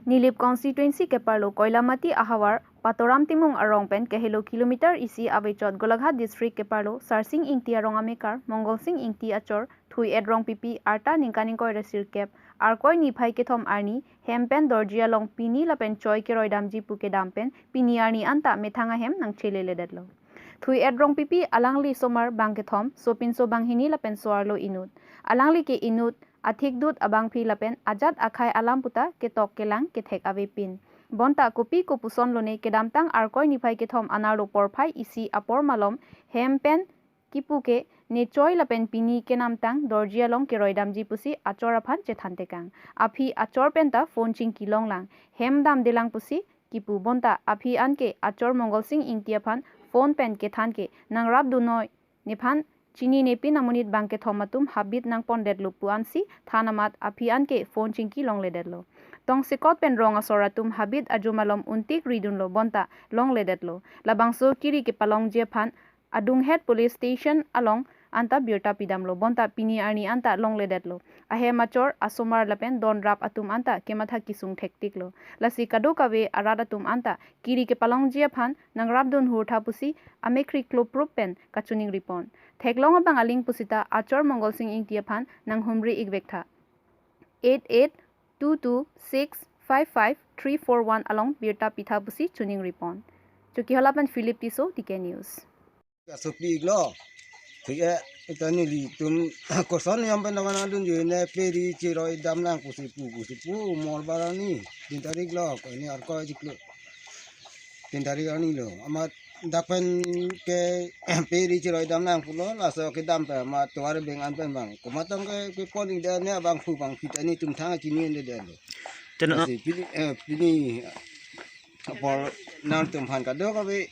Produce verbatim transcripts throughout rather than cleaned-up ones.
Nilip constituency keparlo Koilamati ahavar Patoram Timung arong pen kehelo kilometer isi avechot Golaghat district keparlo Sarsing Ingti arong amekar Mongol Sing Ingti achor Thui-et Rongpipi arta ningkan ingkoi ra sirkep Arkoi niphai kethom arni hem pen dorji along pini lapen choi keroidamji pu kedam pen pini arni anta methang ahem nangcheleledetlo. Thui-et Rongpipi alangli asomar bangkethom, sopinso banghini lapen so-arlo inut. Alangli ke inut athikdut abangphi lapen ajat akhei alam puta ketok kelang kethek avepin. Bonta kopi kopuson lone kedamtang Arkoi niphai kethom anerlo porphai isi apor malom hem pen kipu ke ne choi lapen pini kenamtang dorji along keroidamji pusi achor aphan chethantekang. Aphi achor penta phone chingki longlang, hem damdelang pusi kipu. Bonta aphi anke achor Mongol Sing Ingti aphan phone pen kethan ke nangrapdunnoi, nephan chininepin amonit bangkethom atum habit nangpondetlo pu ansi than amat aphi anke phone chingki longledetlo. Tongsekot pen rong asor atum habit ajo malom untik ridunlo bonta longledetlo. Labangso kiri kepalongji aphan Adunghet police station along anta birta pidamlo bonta pini arni anta longledetlo. Ahem achor asomar lapen donrap atum anta kematha kesung thektiklo. Lasi kadokave arat atum anta kiri kepalongji aphan nangrapdun hurtha pusi amekhri kloprup pen kachiningripon. Theklong abang aling pusita achor Mongol Sing Ingti aphan nanghumri ikvektha. Eight eight two two six five five three four one along birta pitha pusi chiningripon. Chokihola pen Philip Tisso, T K News. Kasopi iglo. Tiga, ita nelitum koson yang pen dawan adun june peri chiroi damlang pusi pu, pusi pu, mol barani. Tin tarik lo, ko ini Arkoi chiklo. Tin tarik arni lo. Amat dak pen ke peri chiroi damlang pulo, laso kedam pen amat tuar beng an pen bang. Komatong ke, kepon ida ne bangphu bangphi ta nelitum thang chini ende delo. Tena Lasi pini, eh, pini apor nangtum aphan kadokave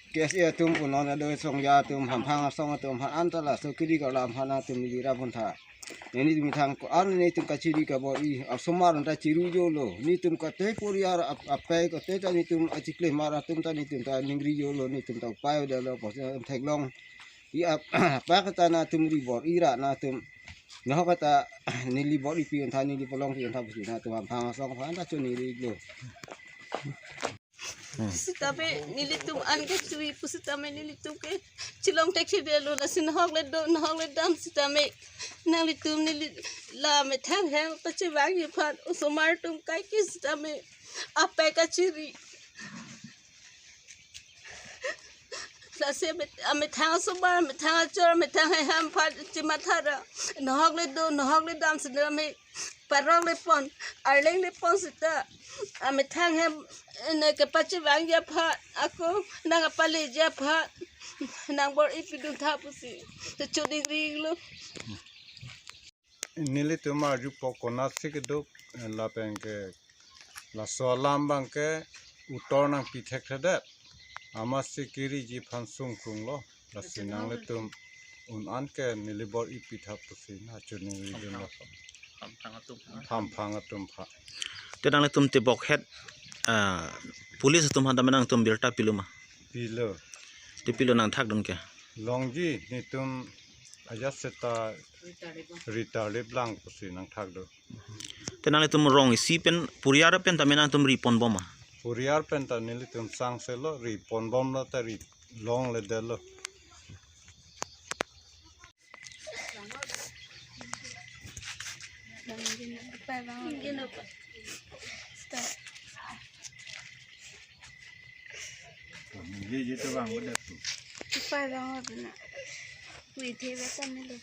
K S A atum punon ado songja atum hamphang asong atum aphan anta laso kiri kalam aphan nangtum neli rapon tha. Nelitum thang ko-an nelitum kachiri kabor-i asomar anta chiru jolo. Nelitum kate poriyar ap-, apai kate ta nelitum achiklemar atum ta nelitum ta ningri jolo nelitum ta upai dalo pusi theklong. I ap-, apa kata nangtum ri bor-i ra nangtum. Nahok kata neli bor-i pi untha neli polong pi untha pusi nangtum hamphang asong aphan ta chiningrilo. Sitame nelitum an ke chui pusitame nelitum ke chilong thekthedetlo, lasi nahok le do, nahok le dam sitame nanglitum neli la methang hem pachevangji aphan osomar atum kaike sitame apai kachiri. Lasi amet-, amethang asomar, amethang achor, amethang hei ham aphan chimatha ra. Nahok le do, nahok le dam sitame parong le pon, arleng le pon sita. Amethang hem ne kepachevangji aphan, ako nangpaleji aphan nangbor-i pidun tha pusi chiningrilo. Nelitum arjupo konatsi keduk, eh, lapen ke laso alam abang ke utor nangpi thekthedet. Amatsi kiriji aphan sungkrunglo. Lasi nanglitum un-an ke neli bor-i pitha pusi nangchiningridunlo. Hamphang atum. Hamphang atum aphan. Te nanglitum tebokhet, ah, police atum aphan tame nangtum birta pilo ma? Pilo. Te pilo nangthakdun ke? Longji nelitum ajat seta rita rip lang pusi nangthakdun. Te nanglitum rong isi pen poriyar pen tame nangtum riponbom ma? Poriyar pen ta nelitum sangselo riponbomlo ta ri longledetlo. Ye, ye to bang udah tu. Pai bang udah na. Wih, teh betan ni lo.